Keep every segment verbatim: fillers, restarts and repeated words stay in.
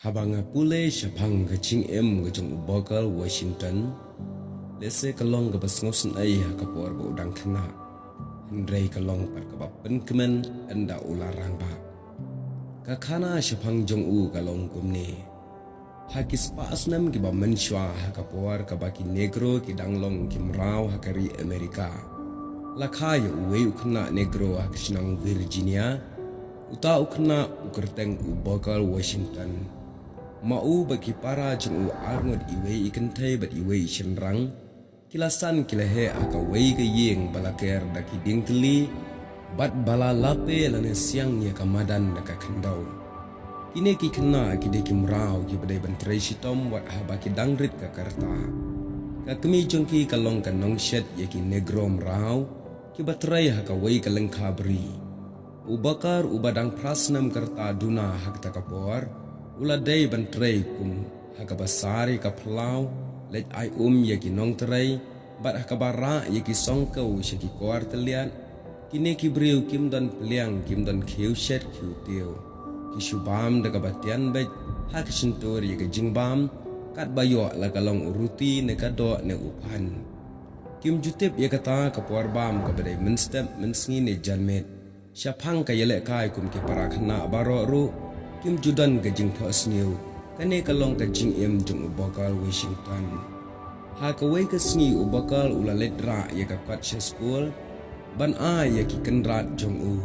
Haba nga pule shaphang ka jingim ka jong u Booker Washington, lehse ka long kaba sngewsynei ha ka por ba u dang khynnah, hynrei ka long pat kaba pynkmen ynda u la rangbah. Ka khana shaphang jong u ka long kumne. Ha ki spah snem kiba mynshuwa, ha ka por kaba ki Negro ki dang long ki mraw ha ka ri Amerika, la kha ïa uwei u khynnah Negro ha ka shnong Virginia. Uta u khynnah u kyrteng u Booker Washington. Ma u bad ki para jong u arngut, iwei i kynthei bad iwei i shynrang, ki la san ki la heh ha kawei ka ïing ba la ker da ki dieng tylli bad ba la lape lane siang ïa ka madan da ka khyndew. Kine ki khynnah ki dei ki mraw kiba dei ban trei shitom wat haba ki dang rit ka rta. Ka kmie jong ki ka long ka nongshet ïa ki Negro mraw kiba trei ha kawei ka lyngkha bri. U Booker uba dang phra snem ka rta duna ha kata ka por, u la dei ban trei kum ha kaba sar ïa ka phyllaw, leit ai um ïa ki nongtrei, bad ha kaba rah ïa ki songkew sha ki kor tylliat. Kine ki briew kim don pliang, kim don khiew shet khiew tiew. Ki shu bam da kaba tian beit ha ka shyntur ïa ka jingbam, katba ïoh la ka long u ruti ne ka doh ne u phan. Kim ju tip ïa kata ka por bam kaba dei mynstep, mynsngi ne janmiet. Shaphang ka ïalehkai kum ki para khynnah baroh ruh, kim ju don ka jingphohsniew. Kane ka long ka jingim jong u Booker Washington. Ha kawei ka sngi u Booker u la leit rah ïa ka kot sha skul ban ai ïa ki kynrad jong u.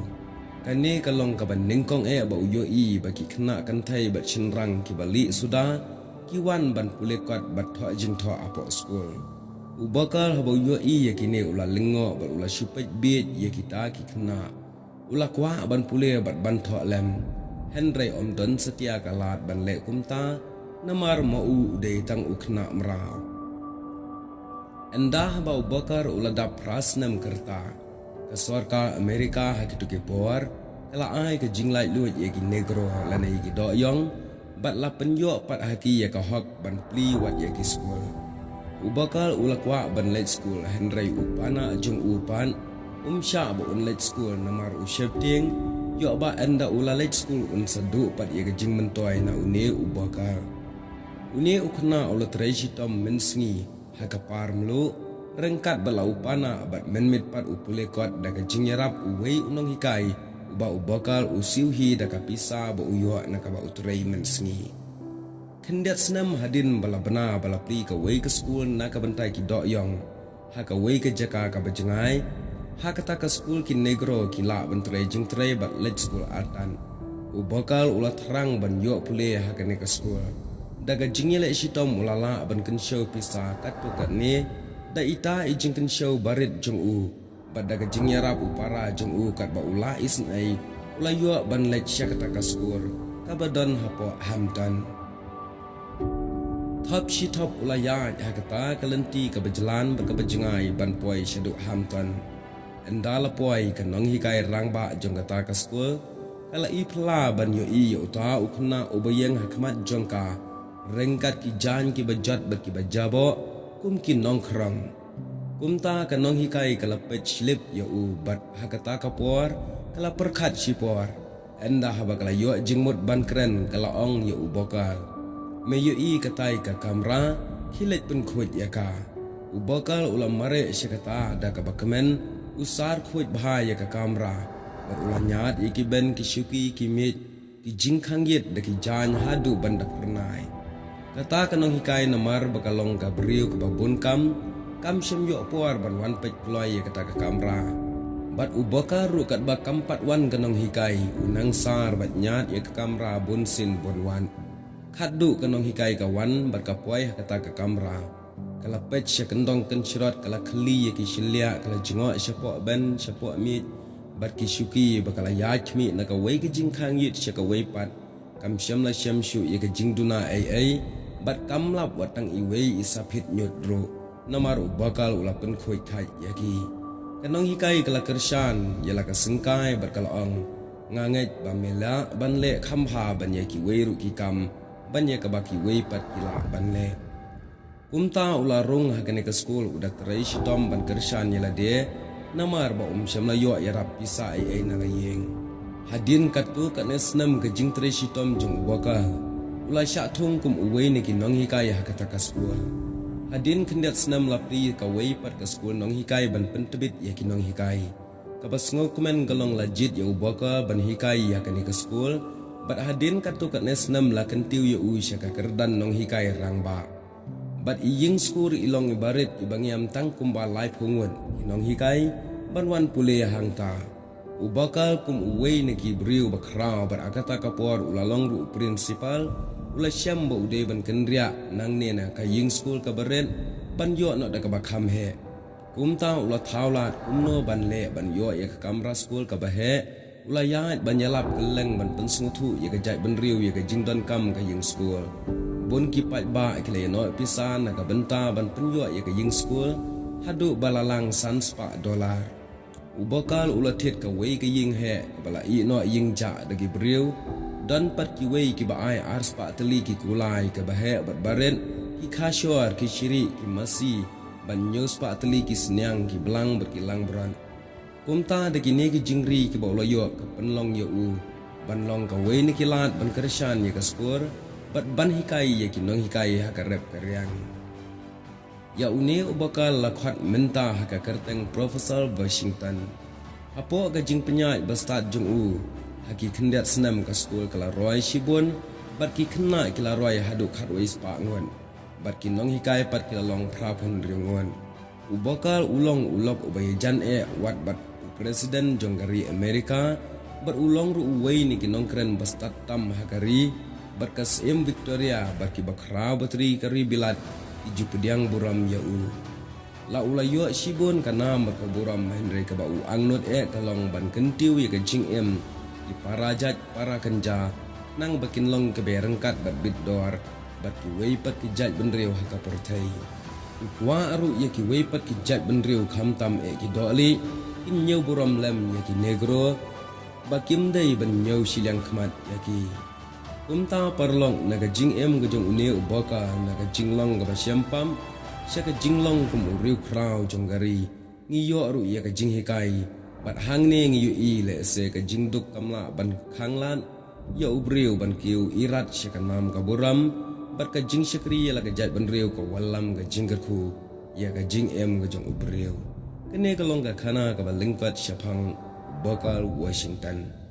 Kane ka long kaba nyngkong eh ba u ïohi ba ki khynnah kynthei bad shynrang kiba lieh suda ki wan ban pule kot bad thoh jingthoh hapoh skul. U Booker haba u ïohi ïa kine u la lyngngoh bad u la shu peit bieit ïa kita ki khynnah. U la kwah ban pule bad ban thoh lem, hynrei ym don satia ka lad ban leh kumta, namar ma u u dei tang u khynnah mraw. Ynda haba u Booker u la dap phra snem ka rta, ka sorkar Amerika ha kito ki por ka la ai ka jinglaitluid ïa ki Negro lane ïa ki doh ïong, bad la pynïoh pat ha ki ïa ka hok ban plie wat ïa ki skul. U Booker u la kwah ban leit skul, hynrei u pana jong u pat um shah ba un leit skul namar u sheptieng ïoh ba ynda u la leit skul un sa duh pat ïa ka jingmyntoi na une u Booker. Une u khynnah u la trei shitom mynsngi ha ka par mluh, ryngkat bad la u pana bad mynmiet pat u pule kot da ka jingïarap uwei u nonghikai uba u Booker u siew hi da ka pisa ba u ïoh na kaba u trei mynsngi. Khyndiat snem hadien ba la bna ba la plie kawei ka skul na ka bynta ki doh ïong ha kawei ka jaka kaba jngai, ha kata ka skul ki Negro ki lah ban trei jingtrei bad leit skul artat. U Booker u la thrang ban ïoh pule ha kane ka skul. Da ka jingïaleh shitom u la lah ban kynshew pisa katto katne da ita i jingkynshew barit jong u, bad da ka jingïarap u para jong u katba u la isynei, u la ïoh ban leit sha kata ka skul kaba don hapoh Hampton. Thop shi thop u la ïaid ha kata ka lynti kaba jlan bad kaba jngai ban poi shaduh Hampton. Ynda la poi, ka nonghikai rangbah jong kata ka skul ka la iphylla ban ïohi ïa uta u khynnah uba ïeng ha khmat jong ka, ryngkat ki jaiñ kiba jot bad kiba jaboh kum ki nongkhrong. Kumta ka nonghikai ka la peit slip ïa u bad ha kata ka por ka la pyrkhat shipor. Ynda haba ka la ïoh jingmut ban kren ka la ong ïa u Booker, "Me ïohi katai ka kamra, khie leit pynkhuid ïa ka." U Booker u la mareh sha kata da kaba kmen, u sar khuid bha ïa ka kamra bad u la ñiad ïa ki ben, ki shuki, ki miej, ki jingkhang ïit da ki jaiñ haduh ban da phyrnai. Kata ka nonghikai namar ba ka long ka briew kaba bun kam, kam shym ïoh por ban wan peit kloi ïa kata ka kamra. Bad u Booker ruh katba kam pat wan ka nonghikai, u nang sar bad ñiad ïa ka kamra bun sien bun wat. Khatduh ka nonghikai ka wan bad ka poi ha kata ka kamra, ka la peit sha kyndong kynshrot, ka la khylli ïa ki shylliah, ka la jngoh shapoh ben shapoh miej bad ki shuki, ba ka la ïaid khmih na kawei ka jingkhang ïit sha kawei pat. Kam shym la shem shuh ïa ka jingduna ei ei, bad kam lap wat tang iwei i saphit ñiut ruh, namar u Booker u la pynkhuid kheit ïa ki. Ka nonghikai ka la kyrshan ïa la ka syngkai bad ka la ong, "Nga ngeit ba me lah ban leh kham bha ban ïa kiwei ruh ki kam, ban ïa kaba kiwei pat ki lah ban leh." Kumta u la rung ha kane ka skul, u da trei shitom ban kyrshan ïa lade, namar ba um shym la ïoh ïarap pisa ei ei na la ïing. Hadien katto katne snem ka jingtrei shitom jong u Booker, U la shah thung kum uwei na ki nonghikai ha kata ka skul. Hadien khyndiat snem la plie kawei pat ka skul nonghikai ban pyntbit ïa ki nonghikai. Kaba sngewkmen ka long la jied ïa u Bokal ban hikai ïa kane ka skul. Bad hadien katto katne snem la kyntiew ïa u sha ka kyrdan nonghikai rangbah. Bad i ïing skul i long iba rit iba ngiam tang kumba laiphew ngut ki nonghikai ban wan pule hangta. U Bokal kum uwei na ki briew ba khraw bad ha kata ka por u la long ruh u principal, u la shem ba u dei ban kynriah nangne na ka ïing skul kaba rit ban ïoh noh da kaba kham heh. Kumta u la thaw lad kumno ban leh ban ïoh ïa ka kamra skul kaba heh. U la ïaid ban ïalap kylleng ban pynsngewthuh ïa ka jaitbynriew ïa ka jingdonkam ka ïing skul. Bun ki paidbah ki la ïanoh pisa na ka bynta ban pynïoh ïa ka ïing skul haduh ba la lang san spah dollar. U Bokal u la thied kawei ka ïing heh kaba la ïehnoh ïing jah da ki briew. Don pat kiwei kiba ai ar spah tylli ki kulai kaba heh bad ba rit, ki khashor, ki shrieh, ki masi, bad hynñiew spah tylli ki sniang, ki blang bad ki langbrot. Kumta da kine ki jingri kiba u la ïoh ka pynlong ïa u ban long kawei na ki lad ban kyrshan ïa ka skul bad ban hikai ïa ki nonghikai ha ka rep ka riang. Ïa une u Bokal la khot mynta ha ka kyrteng Professor Washington. Hapoh ka jingpynïaid ba stad jong u, ha ki khyndiat snem ka skul ka la roi shibun bad ki khynnah ki la roi haduh khatwei spah ngut. Bad ki nonghikai pat ki la long phra phew hynriew ngut. U Bokal u long u lok uba ïajan eh wat bad u president jong ka ri America, bad u long ruh uwei na ki nongkren ba stad tam ha ka ri, bad ka Syiem Victoria bad kiba khraw batri ka ri Bilat ki ju pdiang burom ïa u. La u la ïoh shibun ka nam bad ka burom, hynrei kaba u angnud eh ka long ban kyntiew ïa ka jingim ki para jait para kynja, khnang ba kin long kiba ryngkat bad bit dor bad kiwei pat ki jaitbynriew ha ka pyrthei. U kwah ruh ïa kiwei pat ki jaitbynriew khamtam eh ki dohlieh kin ñiew burom lem ïa ki Negro ba kim dei ban ñiew shiliang khmat ïa ki. Kumta paralok, na ka jingim ka jong une u Bokal, na ka jinglong kaba shem pap sha ka jinglong kum u riewkhraw jong ka ri, ngi ïoh ruh ïa ka jinghikai. Bad hangne ngi ïohi lehse ka jingduk kam lah ban khang lad ïa u briew ban kiew irat sha ka nam ka burom, bad ka jingshakri ïa la ka jaitbynriew ka wallam ka jingkyrkhu ïa ka jingim ka jong u briew. Kane ka long ka khana kaba lyngkot shaphang u Bokal Washington.